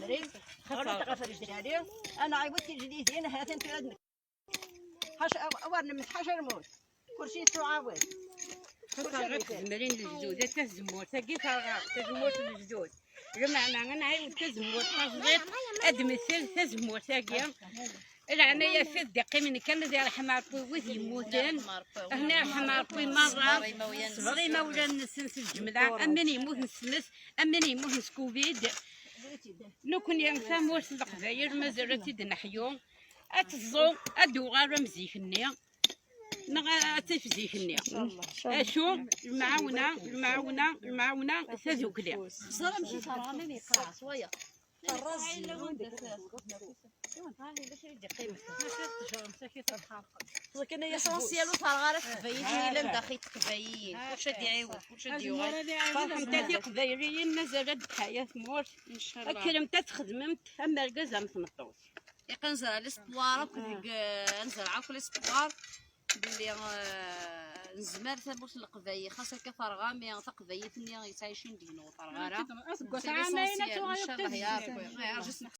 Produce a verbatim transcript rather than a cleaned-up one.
Ɣer ɣef rejlali, ad nɛiwed tijdidin, ha-ten tura d nekk. Ḥaca, awer nemmet ḥaca lmut. Kulci yettɛawad. Xaṭer ɣef tzemrin n lejdud, a tazemmurt-agi terɣa, tazemmurt n lejdud. Lameɛna ad nɛiwed tazemmurt taẓidt, ad d-tmettel tazemmurt-agi. Laɛnaya-s ad d-iqqimen kan, ad irḥem Ṛebbi wid yemmuten. Ad irḥem Ṛebbi merra. Ṣber imawlan-nsen s lǧemla, am win yemmuten s tmes, am win yemmuten s covid. Nekkni tamurt n Leqbayel mazal ad tt-id-neḥyu, ad teẓẓu, ad d-tuɣal am zik-nni, neɣ ad tif zik-nni. Acu? Lemɛawna, lemɛawna, lemɛawna, tadukli. Ẓer amek i terɣa, ma yeqreɛ s wayeḍ. Terra zzin. Akken ay asransyalu terɣa ara teqbaylit, yellan daxel teqbayliyin. Kullec ad iɛiwed, kullec ad yuɣal. Ferḥemt a tiqbayliyin, mazal ad d-tḥaya tmurt. Inchallah. Kkremt ad txedmemt am argaz am tmeṭṭut. Iqan zreɛ l'espoir akk deg, eh, ad nezreɛ akk l'espoir belli, eh, nezmer tamurt n Leqbayel, xas akka terɣa, mi taqbaylit-nni yettɛicin deg-neɣ ur terɣa ara. Aseggas ɛamayen ad tuɣal. Inchallah ya Rebbi. Eh, rǧu-tt.